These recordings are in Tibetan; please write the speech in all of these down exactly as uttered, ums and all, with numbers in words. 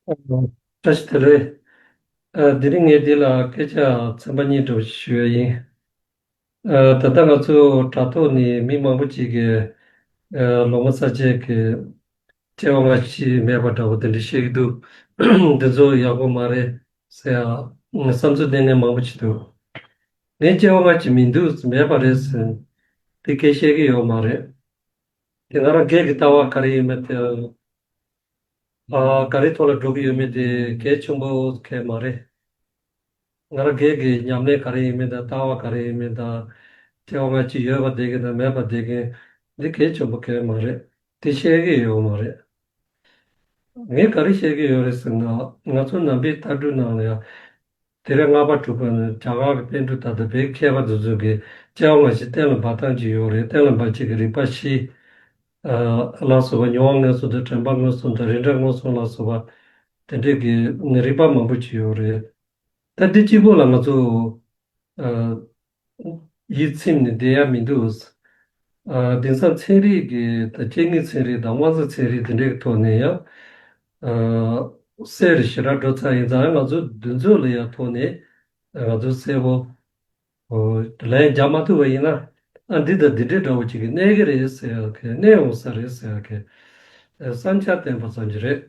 བཀྲ་ཤིས་བདེ་ལེགས། ཨ། དེ་རིང་ངས་འདི་ལ་སྐད་ཆ་ཚན་པ་གཉིས་འདྲ་བོ་ཞིག་ཞུ་ཡ་ཡིན། ཨ། ད་ལྟ་ང་ཚོ་དྲ་ཐོག་ནས་མི་མང་པོ་ཅིག་གིས་ཨ། ལོ་ངོ་ས་བཅད་ཀྱི་སྐྱེ་བ་སྔ་ཕྱི་མེད་པ་འདྲ་བོ་དེ་འདྲ་བཤད་ཀྱི་འདུག་འདི་ཚོ་ཡག་པོ་མ་རེད་ཟེར་ཡ་བསམ་ཚུལ་བསྟན་མཁན་མང་པོ་ཅིག་འདུག་ངས་སྐྱེ་བ་སྔ་ཕྱི་མི་འདུག་མེད་པ་རེད་ཟེར། དེ་སྐད་བཤད་ཀྱི་ཡོད་མ་རེད། དེ་ང་རང་སྒེར་གྱི་ལྟ་བ་ག་རེ་ཡིན་མིན་དེ། ཨ། ག་རེ་ཐོག་ལ་འགྲོ་གི་ཡོད་མེད་དེ་གལ་ཆེན་པོ་གལ་མ་རེད། ང་རང་སྒེར་གྱི་ཉམས་ལེན་ག་རེ་ཡིན་མིན་དང་ལྟ་བ་ག་རེ་ཡིན་མིན་དང་། སྐྱེ་བ་སྔ་ཕྱི་ཡོད་པ་བསྡད་མཁན་དང་མེད་པ་བསྡད་མཁན་འདི་གལ་ཆེན་པོ་གལ་མ་རེད། དེ་བཤད་ཀྱི་ཡོད་མ་རེད། ངས་ག་རེ་བཤད་ཀྱི་ཡོད་རེད་ཟེར་ན། ང་ཚོ་ནང་པའི་ལྟ་གྲུབ་ནང་ལ་ཡང་། དེ་རིང་ལྔ་པ་དྲུག་པ་ནི་རྒྱ་གར་གྱི་པཎ་གྲུབ་དང་དེ་བོད་མཁས་པ་དེ་ཚོ་གིས་སྐྱེ་བ་སྔ་ཕྱི་གཏན་ལ་འབེབས་སྟངས་ཅིག་ཡོད་རེད། གཏན་ལ་འབེབས་བྱེད་ཀྱི་རིགས་པ་བཞི། ཨ། ལ་སོགས་པ་མྱོང་བ་མངོན་སུམ་དང་དྲན་པ་མངོན་སུམ་དང་རིགས་འདྲ་མངོན་སུམ་ལ་སོགས་པ་དེ་འདྲས་ཀྱི་རིགས་པ་མང་པོ་ཅིག་ཡོད་རེད། ད་འདི་གཅིག་པོ་ལ་ང་ཚོ། ཨ། ཡིད་ཚིམ་ནས་བསྡད་ཡ་མི་འདུག་ཨ། དེང་སང་ཚན་རིག་གི་ད་སྐྱེ་དངོས་ཚན་རིག་དང་དབང་རྩ་ཚན་རིག་དེ་འདྲའི་ཐོག་ནས་ཡང་། ཨ། གསལ་རུ་ཞེ་དྲག་འགྲོ་ཚར་ཡིན་ཙང་། ང་ཚོ་འདི་ཚོ་ལ་ཡང་ཐོག་ནས་ང་ཚོ་གསལ་པོ། ཨོ། ལན་རྒྱག་མ་ཐུབ་པ་ཡིན་ན། ཨ། འདི་དང་འདི་འདྲའི་འདྲ་བོ་ཅིག་གིས་གནས་ཀྱི་རེད་ཟེར་ཡ་གི། གནས་ཡོང་ས་རེད་ཟེར་ཡ་གི། ཨ། བསམ་འཆར་བསྟན་པ་ཙམ་ཅིག་རེད།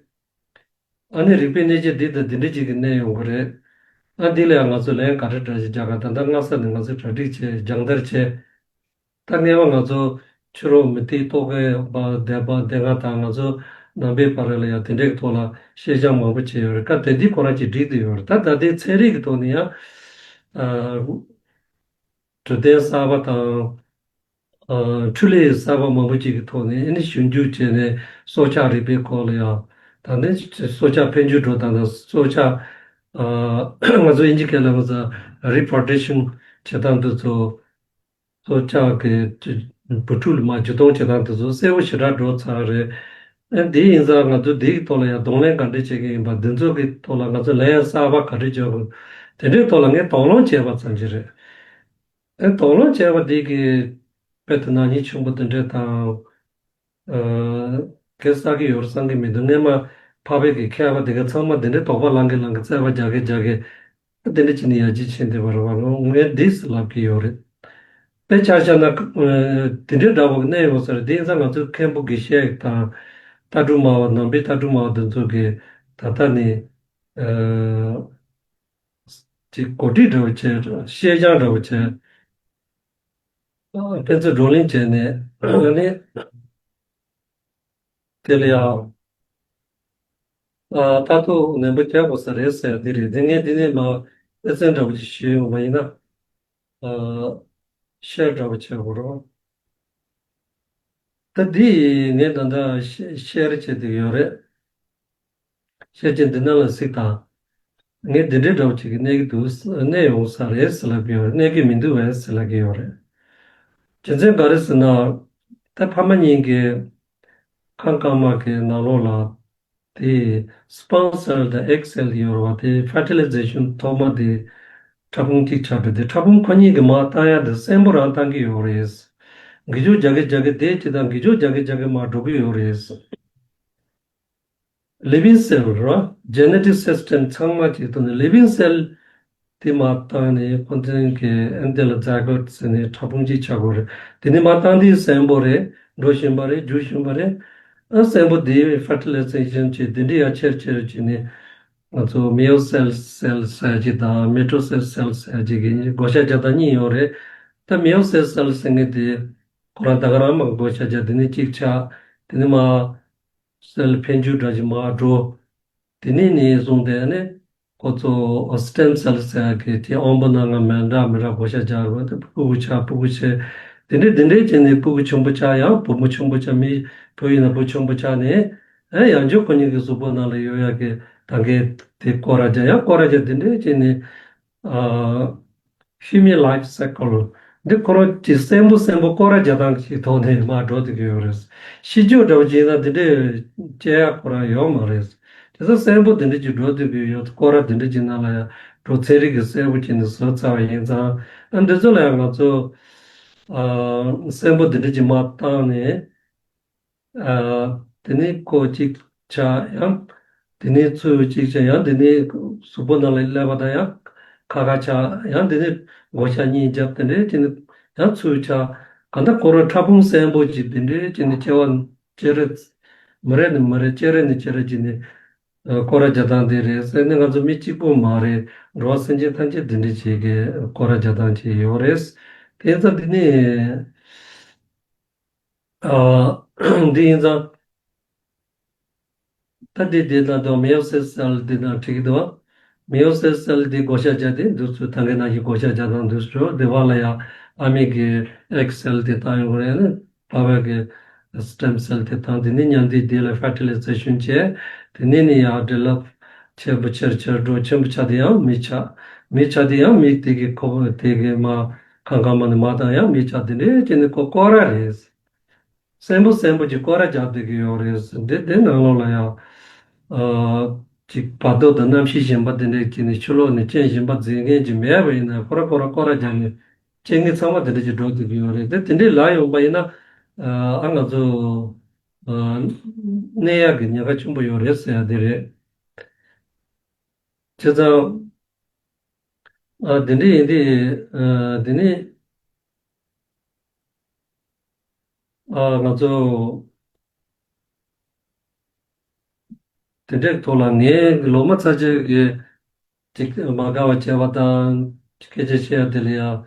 ཨ་ནི་རིག་པའི་གནས་ཆེན་འདི་དང་འདི་འདྲ་ཅིག་གི་གནས་ཡོང་གི་རེད། ཨ། འདི་ལ་ཡང་ང་ཚོས་ལན་ག་འདྲ་འདྲ་ཞིག་རྒྱག་ག། ད་ལྟ་སྔ་ས་ནས་ང་ཚོས་གྲ་སྒྲིག་བྱས། སྦྱང་བརྡར་བྱས། ད་ངེས་པ་ང་ཚོ་ཕྱི་ལོགས་མུ་སྟེགས་རྟོག་གེ་པ་སྡེ་པ་སྡེ་ལྔ་དང་ང་ཚོ་ནང་པའི་བར་ལ་ཡང་དེ་འདྲའི་ཐོག་ལ་བཤད་སྦྱང་མང་པོ་བྱས་ཡོད་རེད། སྐབས་དེ་དུས་ཁོ་རང་གཅིག་འགྲིག་བསྡད་ཡོད་རེད། ད་ད་ལྟའི་ཚན་རིག་གི་ཐོག་ནས་ཡང་། ཨ། འཕྲོད་བསྟེན་གསར་པ་དང་། ཨ། འཕྲུལ་ལས་གསར་པ་མང་པོ་ཅིག་གི་ཐོག་ནས་ཨ་ནི་ཞིབ་འཇུག་བྱས་ནས་སྲོག་ཆགས་རིག་པའི་སྐོར་ལ་ཡང་། ད་ནི་སྲོག་ཆགས་འཕེལ་འགྱུར་འགྲོ་སྟངས་དང་། སྲོག་ཆགས། ཨ། ང་ཚོ་དབྱིན་ཇི་སྐད་ལ་ང་ཚོ་reproduction་བྱེད་སྟངས་དེ་ཚོ། སྲོག་ཆགས་ཀྱི་བུ་ཕྲུག་ལ་མར་འཇུ་གཏོང་བྱེད་སྟངས་དེ་ཚོ་གསལ་པོ་ཞེ་དྲག་འགྲོ་ཚར་རེད། ཨ། དེ་ཡིན་ཙང་ང་ཚོ་དེའི་ཐོག་ལ་ཡང་གདོང་ལེན་ག་འདྲ་བྱེད་ཀྱི་ཡིན་པ། འདི་ཚོ་གི་ཐོག་ལ་ང་ཚོ་ལན་གསར་པ་ག་འདྲ་འཇོག་དགོས། དེ་འདྲའི་ཐོག་ལ་ངས་དོགས་སློང་བྱས་པ་ཙམ་ཅིག་རེད། ཨ། དོགས་སློང་བྱས་པ་དེ་གིས་དཔེ་དེ་ནག་ཉེས་ཆེན་པོ་དེ་འདྲ་དང་། ཨ། གེ་བསགས་ཀྱི་ཡོད་བསམ་གྱི་མི་འདུག་སྔོན་མ་འཕགས་པའི་གི་མཁས་པ་དེ་ག་ཚང་མ་དེ་འདྲའི་དོགས་པ་ལངས་གི་ལངས་གི། རྩོད་པ་རྒྱག་གི་རྒྱག་གི། དེ་འདྲ་བྱས་ནས་ཡར་རྒྱས་ཕྱིན་བསྡད་པ་རེད་བ། ངས་འདི་ཟེར་ལབ་ཀྱི་ཡོད་རེད། དཔེ་ཆ་བཞག་ན། ཨ། དེ་འདྲའི་འདྲ་བོ་གནས་ཡོང་ས་རེད། དེ་ཡིན་ཙང་ང་ཚོའི་མཁན་པོ་དགེ་བཤེས་དང་། ལྟ་གྲུབ་སྨྲ་བ། ནང་པའི་ལྟ་གྲུབ་སྨྲ་བ་དེ་ཚོ་གིས་ད་ལྟ་ནས། ཨ། ཅིག་གོ་སྒྲིག་འདྲ་བོ་བྱས། བཤད་སྦྱང་འདྲ་བོ་བྱས། ཨ། ཕན་ཚུན་བགྲོ་གླེང་བྱས་ནས། ཨ་ནི་དེ་ལ་ཡང་། ཨ། ལྟ་རྟོག་ནན་པོ་རྒྱག་དགོས་ས་རེད་ཟེར་ཡ་འདི་རེད། དེ་ངས་འདི་ནས་མར་དཔེ་མཚོན་འདྲ་བོ་ཅིག་ཞུས་ཡོང་བ་ཡིན་ན། ཨ། ཤེར་འདྲ་བོ་བྱེད་དགོས་རེད། ད་འདི་ངས་ད་ལྟ་ཤེ་ཤེར་བྱེད་བསྡད་ཡོད་རེད། ཤེར་བྱས་འདི་ནང་ལ་གཟིགས་དང་། ངས་འདི་འདྲའི་འདྲ་བོ་ཅིག་གི་གནས་ཀྱི་འདུག་གནས་ཡོང་ས་རེད་ཟེར་ལབ་ཀྱི་ཡོད་རེད། གནས་ཀྱི་མི་འདུག་བས་ཟེར་ལབ་ཀྱི་ཡོད་རེད། རྒྱུ་མཚན་ག་རེ་ཟེར་ན། ད་ཕ་མ་གཉིས་ཀྱི་ཁང་རྐང་མ་གི་ནང་ལོགས་ལ། དེ་sperm cell་དང་egg cell་ཡོད་རེད་བ། དེ་fertilization་ཐོག་མ་དེ་ཕྲ་ཕུང་གཅིག་ཆགས་པའི་དེ། ཕྲ་ཕུང་ཁོ་གཉིས་ཀྱི་མར་བཏང་ཡ་དེ་གསོན་པོ་རང་བཏང་གི་ཡོད་རེད། འགུལ་སྐྱོད་རྒྱག་གི་རྒྱག་གི་དེ་གཅིག་དང་འགུལ་སྐྱོད་རྒྱག་གི་རྒྱག་གི་མར་འགྲོ་གི་ཡོད་རེད། living cell་རེད་བ། genetic system་ཚང་མ་གཅིག་ཐོག་ནས་living cell་དེ་མར་བཏང་ནས་ཁོ་ཚོའི་གི་ཨ་ནི་དེ་ལ་zygote་ཟེར་ནས་ཕྲ་ཕུང་གཅིག་ཆགས་དགོས་རེད། དེ་ནས་མར་བཏང་དུས་གསོན་པོ་རེད། འགྲོ་བཞིན་པ་རེད། རྒྱུ་བཞིན་པ་རེད། ཨ། གསོན་པོ་དེ་fertilization་བྱས། དེ་འདྲ་ཡར་ཆེར་ཆེར་བྱས་ནས། ང་ཚོ་meiosis cell་ཟེར་གཅིག་དང་mitosis cell་ཟེར་གཅིག་གི་བགོ་བཤའ་རྒྱག་སྟངས་གཉིས་ཡོད་རེད། ད་meiosis cell་ཟེར་མཁན་དེ་ཁོ་རང་ད་ག་རང་མར་བགོ་བཤའ་རྒྱག་དེ་ནས་གཅིག་ཆགས། དེ་ནས་མར་cell་འཕེལ་འགྱུར་འདྲ་ཞིག་མར་འགྲོ། དེ་ནས་ནས་བཟུང་སྟེ་ནི་ཁོ་ཚོ་stem cell་ཟེར་ཡ་གི་དེ་དབང་པོ་སྣ་ལྔ་མི་འདྲ་མི་འདྲ་བགོ་བཤའ་རྒྱག་རོགས། དེ་ཕྲུ་གུ་ཆགས། ཕྲུ་གུ་ཆགས། དེ་འདྲས་དེ་འདྲས་བྱས་ནས་ཕྲུ་གུ་ཆེན་པོ་ཆགས། ཡང་བུ་མོ་ཆེན་པོ་ཆགས། མི་བུ་ཡིན་ན་བུ་ཆེན་པོ་ཆགས་ནས། ཨེ། ཡང་བསྐྱར་ཁོ་གཉིས་ཀྱི་གཟུགས་པོ་ནང་ལ་ཡོད་ཡ་གི་ད་གའི་དེ་སྐོར་ར་རྒྱག། ཡང་སྐོར་ར་རྒྱག། དེ་འདྲས་བྱས་ནས། ཨ། human life cycle་འདི་ཁོ་རང་གི་གསོན་པོ་གསོན་པོ་སྐོར་ར་རྒྱག་སྟངས་ཀྱི་ཐོག་ནས་མར་འགྲོ་བསྡད་ཀྱི་ཡོད་རེད། ཤི་རྒྱུ་འདྲ་བོ་ཅིག་ཡིན་ན་དེ་འདྲས་སྐྱེ་ཡ་ཁོ་རང་ཡོད་མ་རེད། དེ་ཚོ་གསོན་པོ་དེ་འདྲས་ཅིག་འགྲོ་བསྡད་ཀྱི་ཡོད། སྐོར་ར་དེ་འདྲས་ཅིག་ནང་ལ་ཡང་འགྲོ། ཚན་རིག་གིས་གསལ་པོ་བྱས་ནས་བཟོས་ཚར་བ་ཡིན་ཙང་། ཨ། འདི་ཚོ་ལ་ཡང་ང་ཚོ། ཨ། གསོན་པོ་དེ་འདྲས་ཅིག་མར་བཏང་ནས། ཨ། དེ་ནས་ཁོ་གཅིག་ཆགས། ཡང་ དེ་ནས་ཚུར་གཅིག་བྱས། ཡང་དེ་ནས་གཟུགས་པོ་ནང་ལ་སླེབས་པ་དང་ཡང་ཁ་ཁ་ཆགས། ཡང་དེ་ནས་བགོ་བཤའ་གཉིས་བརྒྱབ། དེ་འདྲའི་བྱས་ནས་ཡང་ཚུར་ཆགས། གང་ལྟར་ཁོ་རང་ཕྲ་ཕུང་སྲན་པོ་ཅིག་དེ་འདྲའི་བྱས་ནས་སྐྱེ་བ་སྐྱེ་རེ། མི་རེ་ནས་མི་རེ། སྐྱེ་རེ་ནས་སྐྱེ་རེ་བྱས་ནས་ཨ་སྐོར་ར་རྒྱག་སྟངས་དེ་རེད་ཟེར་ནས། ང་ཚོ་མི་གཅིག་པོ་མ་རེད། འགྲོ་བ་སེམས་ཅན་ཐམས་ཅད་དེ་འདྲ་ཅིག་གི་སྐོར་ར་རྒྱག་སྟངས་ཅིག་ཡོད་རེད། དེ་ཙང་དེ་ནི་ཨ་འདི་ཡིན་ཙང་། ད་འདི་འདི་ད་དུང་མེ་ཡོ་སིས་སེལ་འདི་ནང་བྲིས་ཀྱི་འདུག་མེ་ཡོ་སིས་སེལ་འདི་བགོ་བཤའ་རྒྱག་དེ་འདུག་ཚུལ། ད་གིན་ནང་བཞིན་བགོ་བཤའ་རྒྱག་སྟངས་འདུག་ཚུལ། དེ་བར་ལ་ཡང་ཨ་མའི་གི་ཨེག་སེལ་དེ་བཏང་ཡོང་གི་རེད། ཕ་བའི་གི་སི་ཊེམ་སེལ་དེ་བཏང་། དེ་ནས་མཉམ་དུ་དེ་ལ་ཕར་ཊི་ལའི་ཛེ་ཤན་བྱས། དེ་ནས་ནི་ཡང་ཌི་ཝེ་ལོབ་ཆེན་པོ་ཆེར་ཆེར་འགྲོ། ཆེན་པོ་ཆགས་དེ་ཡང་མི་ཆགས། མི་ཆགས་དེ་ཡང་མི་དེ་གི་ཁོག་པ་དེ་གི་མར་ཁང་ཁང་མ་ནས་མར་བཏང་ཡང་མི་ཆགས། དེ་འདྲའི་བྱས་ནས་ཁོ་སྐོར་ར་རེད། སྲན་པོ་སྲན་པོ་ཅིག་སྐོར་ར་རྒྱག་བསྡད་ཀྱི་ཡོད་རེད། འདི་འདི་ནང་ལོགས་ལ་ཡང་ཨ་ཅིག་བར་དོ་དང་གནམ་གཤིས་གཞན་པ་དེ་འདྲས་ཀྱི་ནི་ཕྱི་ལོགས་ནས་རྐྱེན་གཞན་པ་འཛིན་མཁན་ཅིག་མེད་པ་ཡིན་ན། ཁོ་ར་ཁོ་ར་སྐོར་ར་རྒྱག་ནས་རྐྱེན་ངན་ཚང་མ་དེ་འདྲས་ཀྱི་འགྲོ་བསྡད་ཀྱི་ཡོད་རེད། དེ་དེ་འདྲས་ལ་ཡོང་པ་ཡིན་ན་ཨ་ང་ཚོ་ཨ་གནས་ཡག་གི་ཉེན་ཁ་ཆེན་པོ་ཡོད་རེད་ཟེར་ཡ་དེ་རེད། བྱས་ཙང་ཨ་དེ་འདྲས་ཡིན་དུས་ཨ་དེ་ནི། ཨ་ང་ཚོ་དེ་འདྲའི་ཐོག་ལ་ངས་ལོ་མ་ཚ་ཆེ་གི་ཅིག་མ་དགའ་བ་བྱས་པ་དང་སྐད་ཆ་བཤད་ཡ་དེ་ལ་ཡང་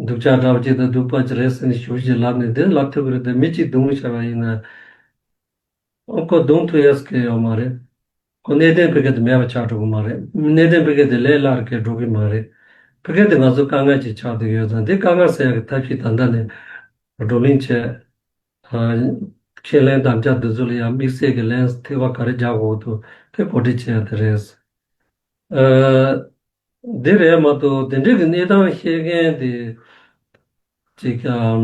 སྡུག་ཅག་འདྲ་བ་ཅིག་དང་སྡུག་པ་ཅིག་རེད་ཟེར་ནས་ཞུ་ཞིག་ལབ་ནས་འདི་ལབ་ཐུབ་ཀྱི་རེད་དེ། མི་གཅིག་རྡུང་བྱས་པ་ཡིན་ན། ཨོ་ཁོ་རྡུང་ཐུབ་ཡས་ཀྱི་ཡོད་མ་རེད། ཁོ་གནད་དོན་ཕ་གི་དེ་མེད་པ་ཆགས་འགྲོ་གི་མ་རེད། གནད་དོན་ཕ་གི་དེ་ལས་སླ་རུ་སྐྱེལ་འགྲོ་གི་མ་རེད། ཕ་གི་དེ་ང་ཚོ་དཀའ་ངལ་ཅིག་ཆགས་བསྡད་ཡོད་ཙང་། དེ་དཀའ་ངལ་སེལ་ཡག་གི་ཐབས་ཤེས་ད་ལྟ་ནས་བགྲོ་གླེང་བྱས། ཨ་ཁས་ལེན་དམ་བཅའ་འདི་ཚོ་ལ་ཡང་དམིགས་བསལ་གྱི་ལན་ཐེ་བ་ག་རེ་རྒྱག་དགོས་འདུག་དེ་གོ་སྒྲིག་བྱས་ཡ་དེ་རེད། ཨ་འདི་རེད་མ་གཏོགས་དེ་འདྲའི་གི་གནས་སྟངས་ཤེས་མཁན་དེ་ཅིག་ཨམ་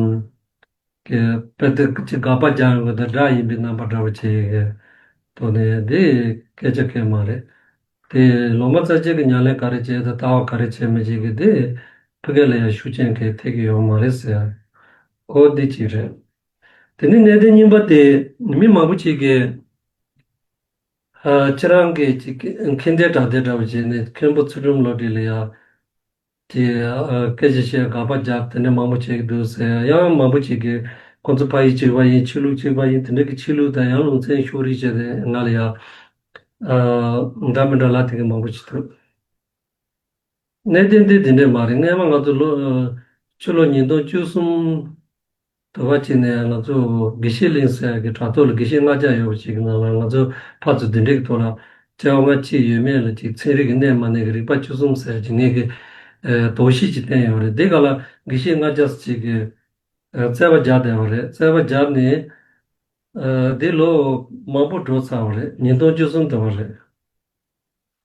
གི་དཔེ་དེ་ཅིག་དགག་པ་རྒྱག་ཡོང་གི་དང་དགྲ་ཡིན་པའི་རྣམ་པ་འདྲ་བོ་བྱེད་ཡོད་གི་ཐོག་ནས་འདི་སྐད་ཆ་གང་མ་རེད། དེ་ལོ་མ་ཚ་ཆེ་གི་ཉམས་ལེན་ག་རེ་བྱས་དང་ལྟ་བ་ག་རེ་བྱས་མི་བྱེད་གི་དེ་ཕ་གི་ལ་ཡང་ཤུགས་རྐྱེན་གང་ཐེབས་ཀྱི་ཡོད་མ་རེད་ཟེར། ཨོ་འདི་གཅིག་རེད། དེ་ནས་གནད་དོན་གཉིས་པ་དེ་མི་མང་པོ་ཅིག་གིས་ཨ་ཁྱེད་རང་གིས་ཅིག་མཁྱེན་ལྡན་དྲང་བདེན་འདྲ་བོ་བྱས་ནས་མཁན་པོ་ཚུལ་ཁྲིམས་བློ་གྲོས་ལ་ཡང་ཅིག་ཨ་སྐད་ཆ་བཤད་དགག་པ་རྒྱབ་དེ་འདྲ་མང་པོ་བྱེད་ཀྱི་འདུག་ཟེར། ཡང་མང་པོ་ཅིག་གིས་ཁོང་ཚོ་ཕ་ཡུལ་གཅིག་པ་ཡིན། ཆོས་ལུགས་གཅིག་པ་ཡིན། དེ་འདྲ་གི་ཆོས་ལུགས་དང་ཡང་ལུང་ཚན་ཕྱོགས་རིས་བྱས་ཏེ་ང་ལ་ཡང་ཨ་འདྲ་མི་འདྲ་ལབ་དེ་གི་མང་པོ་ཅིག་འདུག་གནད་དོན་དེ་དེ་འདྲས་མ་རེད། སྔས་མ་ང་ཚོ་ལོ་ཕྱི་ལོ་ཉིས་སྟོང་བཅུ་གསུམ་དུ་བ་ཅིག་ནས་ང་ཚོ་དགེ་བཤེས་གླིང་ཟེར་ཡ་གི་དྲ་ཐོག་ལ་དགེ་བཤེས་ལྔ་བརྒྱ་ཡོད་པ་ཅིག་གི་ནང་ལ་ང་ཚོ་ཕར་ཚུར་དེ་འདྲས་ཀྱི་ཐོག་ལ་བཅར་བ་ཅིག་ཡོད་མེད་ལ་ཅིག་ཚན་རིག་གི་གནས་མ་གནས་ཀྱི་རིག་པ་བཅུ་གསུམ་ཟེར་ཅིག་ངས་ཀྱི་ཨ་དོགས་གཞི་ཅིག་བསྟན་ཡོད་རེད། དེ་ག་ལ་དགེ་བཤེས་ལྔ་བརྒྱ་ཅིག་གི་ཨ་རྩོད་པ་རྒྱག་བསྡད་པ་རེད། རྩོད་པ་རྒྱབ་ནས་ཨ་དེ་ལོ་མང་པོ་འགྲོ་ཚར་བ་རེད། ཉིས་སྟོང་བཅུ་གསུམ་དུ་བ་རེད།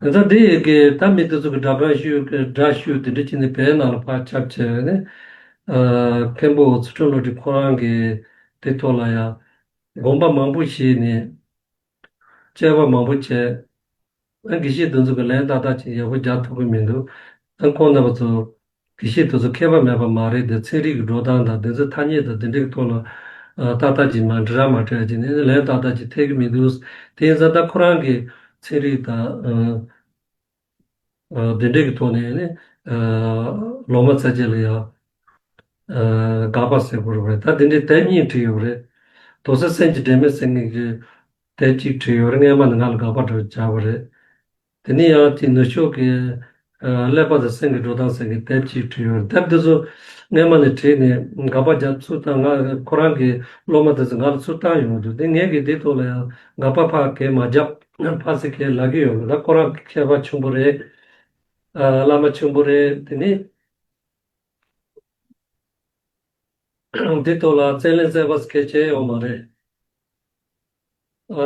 ད་ལྟ་འདི་ཡི་གེ་ད་མི་དེ་ཚོ་གི་སྒྲ་གང་ཞུ་སྒྲ་ཞུ་དེ་འདྲ་བྱས་ནས་བོད་ནང་ལ་ཕར་ཁྱབ་བྱས་ནས་ཨ་མཁན་པོ་ཚུལ་ཁྲིམས་བློ་གྲོས་ཁོ་རང་གི་དེ་ཐོག་ལ་ཡང་དགོངས་པ་མང་པོ་བཞེས་ནས་དཔྱད་པ་མང་པོ་བྱས། ཨ་དགེ་བཤེས་དེ་ཚོ་གི་ལན་ཏག་ཏག་ཅིག་ཡག་པོ་རྒྱག་ཐུབ་ཀྱི་མི་འདུག་ཨ་ཁོང་རྣམ་པ་ཚོ་དགེ་བཤེས་དེ་ཚོ་མཁས་པ་མེད་པ་མ་རེད་དེ། ཚན་རིག་གི་འགྲོ་སྟངས་དང་དེ་ཚོ་ཐ་སྙད་དང་དེ་འདྲའི་ཐོག་ལ་ཨ་ཏག་ཏག་ཅིག་མ་འདྲི་ར་མ་འདྲི་ར་ཅིག་ནས་ལན་ཏག་ཏག་ཅིག་ཐེབས་ཀྱི་མི་འདུག་དེ་ཡིན་ཙང་ད་ཁོ་རང་གི་ཚན་རིག་དང་ཨ་ཨ་དེ་འདྲའི་གི་ཐོག་ནས་ནི་ཨ་ལོ་མ་ཚ་རྒྱས་ལ་ཡང་ཨ་དགག་པ་ཟེར་དགོས་རེད། ད་དེ་འདྲའི་དེབ་གཉིས་བྲིས་ཡོད་རེད། དོགས་སེལ་སེམས་ཀྱི་འབྲེལ་མེད་ཟེར་མཁན་གྱི་དེབ་གཅིག་བྲིས་ཡོད་རེད། སྔས་མ་ནས་ང་ལ་དགག་པ་འདྲ་བོ་བྱས་པ་རེད། དེ་ནས་ཡང་དེ་ནུབ་ཕྱོགས་ཀྱི་ཨ་ཀླད་པ་དང་སེམས་ཀྱི་འགྲོ་སྟངས་ཟེར་མཁན་དེབ་གཅིག་བྲིས་ཡོད་རེད། དེབ་དེ་ཚོ་སྔས་མ་ནས་བྲིས་ནས་དགག་པ་རྒྱག་ཚུལ་དང་། ང་ཁོ་རང་གི་སློབ་མ་དེ་ཚོ་ང་ལ་ཚུར་བཏང་ཡོང་འདུག་དེ་ངས་ཀྱིས་དེ་ཐོག་ལ་ཡང་དགག་པ་ཕར་གས་མ་བརྒྱབ། ཕར་ཚུར་གས་ལབ་ཀྱི་ཡོད་མ་རེད། ད་ཁོ་རང་གི་མཁས་པ་ཆེན་པོ་རེད། ཨ་བླ་མ་ཆེན་པོ་རེད། དེ་ནས་འདི་ཐོག་ལ་རྩོད་ལེན་རྩོད་པ་སྐད་ཆ་ཡོད་མ་རེད། ཨ་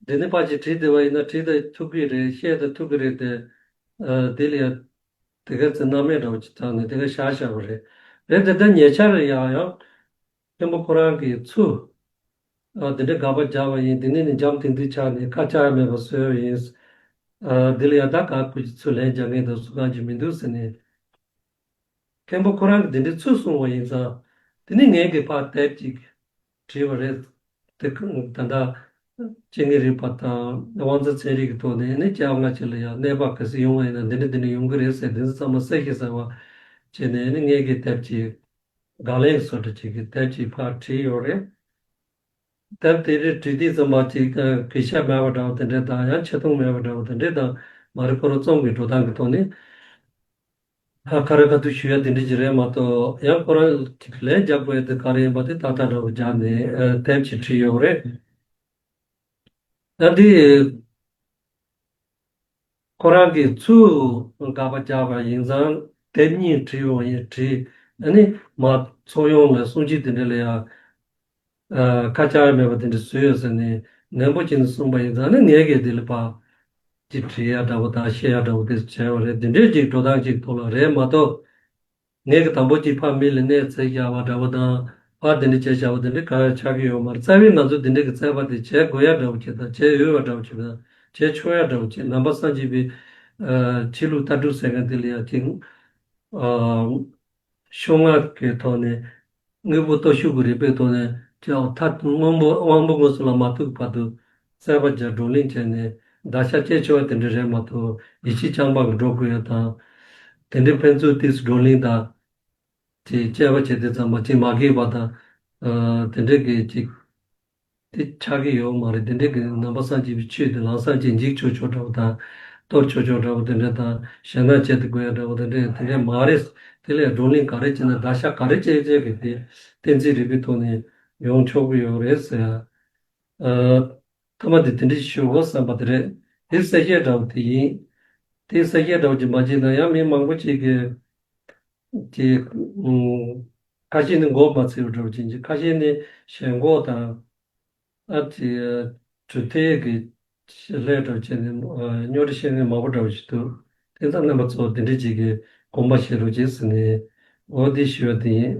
འདི་ནས་ཕར་ཅིག་བྲིས་བསྡད་པ་ཡིན་ན་བྲིས་ད་ཐུབ་ཀྱི་རེད། བཤད་ད་ཐུབ་ཀྱི་རེད་དེ། ཨ་འདི་ལ་ཡང་དེ་ག་ཚོད་སྣང་མེད་འདྲ་བོ་ཅིག་བཏང་ནས་དེ་ག་བཞག་བཞག་པ་རེད། རེད་དེ་ད་ཉེ་ཆར་ཡང་ཡང་མཁན་པོ་ཁོ་རང་གིས་ཚུར་ཨ་དེ་འདྲའི་དགག་པ་རྒྱག་པ་ཡིན། དེ་ནས་ནི་འཇམ་ཐིང་ཐིང་ཆགས་ནས་ཁ་ཆག་མེད་པ་བཟོས་པ་ཡིན། ཨ་འདི་ལ་ཡང་ད་ག་ཁོ་ཅིག་ཚུར་ལན་རྒྱག་མཁན་དང་སུ་གང་ཅིག་མི་འདུག་ཟེར་ནས། མཁན་པོ་ཁོ་རང་གིས་དེ་འདྲའི་ཚུལ་གསུངས་པ་ཡིན་ཙང་། དེ་ནི་ངས་ཀྱིས་ཕར་དེབ་ཅིག་བྲིས་པ་རེད། དེ་ད་ལྟ་ སྐྱེ་དངོས་རིག་པ་དང་དབང་རྩ་ཚན་རིག་གི་ཐོག་ནས་ནི་སྐྱེ་བ་སྔ་ཕྱི་ལ་ཡང་གནོད་པ་ག་ཚོད་ཡོང་བ་ཡིན་ན་འདི་འདྲ་འདི་འདྲ་ཡོང་གི་རེད་ཟེར། འདི་ཚོ་ཚང་མ་གསལ་བཤད་གསར་བ་བྱས་ནས་ནི་ངེད་ཀྱིས་དེབ་ཅིག་དགག་ལན་བཟོ་འདྲ་ཅིག་གི་དེབ་ཅིག་ཕར་བྲིས་ཡོད་རེད། དེབ་དེ་རིགས་བྲིས་དུས་ཙམ་པ་ཅིག་ཨ་གུས་ཞབས་མེད་པ་འདྲ་བོ་དེ་འདྲས་དང་ཡང་ཆེ་མཐོང་མེད་པ་འདྲ་བོ་དེ་འདྲས་དང་མ་རེད། ཁོ་རང་རྩོམ་གྱི་འགྲོ་སྟངས་ཀྱི་ཐོག་ནས་ཨ་ཁ་རེ་ཁ་ཐུག་ཞུ་ཡ་དེ་འདྲས་ཅིག་རེད་མ་གཏོགས། ཡང་ཁོ་རང་ལན་རྒྱག་དགོས་ཡ་དེ་ག་རེ་ཡིན་པ་དེ་ཏག་ཏག་འདྲ་བོ་རྒྱག་ནས་ཨ་དེབ་ཅིག་བྲིས་ཡོད་རེད། ད་འདི་ཁོ་རང་གིས་ཚུར་དགག་པ་རྒྱག་པ་ཡིན་ཙང་དེབ་གཉིས་བྲིས་ཡོང་ཡིན་བྲིས། ཨ་ནི་མ་ཚོགས་ཡོངས་ལ་གསུང་ཆོས་དེ་འདྲ་ལ་ཡང་ཨ་ཁ་ཆག་མེད་པ་དེ་འདྲ་བཟོས་ཡོད་ཟེར་ནས་ནན་པོ་བྱས་ནས་གསུངས་པ་ཡིན་ཙང་ནི་ངས་གལ་དེ་ལ་ཕར་ཅིག་བྲིས་ཡ་འདྲ་བོ་དང་བཤད་ཡ་འདྲ་བོ་དེ་བྱས་ཡོད་རེད། དེ་འདྲའི་ཅིག་འགྲོ་སྟངས་ཅིག་ཐོག་ལ་རེད་མ་གཏོགས། ངས་ཀྱི་དང་པོ་གཅིག་ཕར་མི་ལ་གནས་ཚད་བཞག་པ་འདྲ་བོ་དང་ཕར་དེ་འདྲ་བྱས་བཞག་པ་དེ་འདྲ་གང་ཡང་ཆགས་ཀྱི་ཡོད་མ་རེད། རྩ་བའི་ང་ཚོ་དེ་འདྲ་གི་རྩོད་པ་དེ་བྱེད་དགོས་ཡ་འདྲ་བོ་བྱེད་དང་བྱེད་འོས་པ་འདྲ་བོ་བྱེད་དང་བྱེད་ཆོག་ཡ་འདྲ་བོ་བྱེད། ནང་པ་སངས་རྒྱས་པའི་ཨ་ཆོས་ལུགས་ལྟ་གྲུབ་ཟེར་མཁན་དེ་ལ་ཡང་ཅིག་ཨ་ཕྱོགས་སྔ་གི་ཐོག་ནས་དངོས་པོ་སྟོབས་ཞུགས་ཀྱི་རིགས་པའི་ཐོག་ནས་ཅིག་མཐའ་དབང་པོ་དབང་པོ་དངོས་སུ་ལ་མ་ཐུག་བར་དུ་རྩོད་པ་བརྒྱབ་བགྲོ་གླེང་བྱས་ནས་བརྡར་ཤ་བཅད་ཆོག་ཡ་དེ་འདྲ་རེད་མ་གཏོགས་ཡིད་ཆེས་རྐྱང་པ་གི་འགྲོ་དགོས་ཡ་དང་། དེ་འདྲའི་ཕན་ཚུན་ཏིས་བགྲོ་གླེང་དང་། ཅིག་དཔྱད་པ་བྱེད་དུས་ཙམ་པ་ཅིག་མ་འགྲིག་པ་དང་། ཨ་དེ་འདྲའི་གི་ཅིག་དེ་ཆགས་ཀྱི་ཡོད་མ་རེད། དེ་འདྲའི་གི་ནང་པ་སངས་རྒྱས་པའི་ཆོས་དེ་ལམ་སང་ཅིག་འཇིག་ཆོག་ཆོག་འདྲ་བོ་དང་། གཏོར་ཆོག་ཆོག་འདྲ་བོ་དེ་འདྲ་དང་ཞེད་སྣང་བྱེད་དུ་དགོས་ཡ་འདྲ་བོ་དེ་འདྲ་དེ་འདྲ་མ་རེད། དེ་ལས་བགྲོ་གླེང་ག་རེ་བྱས་ན་བརྡར་ཤ་ག་རེ་བཅད་བཅད་གི་དེ་གཏན་ཚིགས་རིག་པའི་ཐོག་ནས་ཡོང་ཆོག་གི་ཡོད་རེད་ཟེར་ཡ། ཨ་ཐ་མ་དེ་དེ་འདྲ་ཞུ་དགོས་བསམ་པ་དེ་རེད། དེ་གསལ་བཤད་འདྲ་བོ་དེ་ཡིན། དེ་གསལ་བཤད་འདྲ་བོ་ཅིག་མ་བྱས་ན་ཡང་མི་མང་པོ་ཅིག་གིས་ཅིག་ཨུམ། ཁ་ཤས་ནི་མགོ་མ་ཚོས་པ་འདྲ་བོ་ཅིག་ཁ་ཤས་ནི་ཞེན་ཁོག་དང་། ཨ་ཅིག་གྲུབ་མཐའི་གི་ལས་འདྲ་བོ་བྱས་ནས་རྙོག་དྲ་བཤད་མཁན་མང་པོ་འདྲ་བོ་ཞིག་འདུག་དེ་ཚོ་རྣམ་པ་ཚོ་དེ་འདྲ་ཅིག་གི་དགོངས་པ་བཞེས་རོགས་བྱེད་ཟེར་ནས་འོ་དེ་ཞུ་བ་དེ་ཡིན།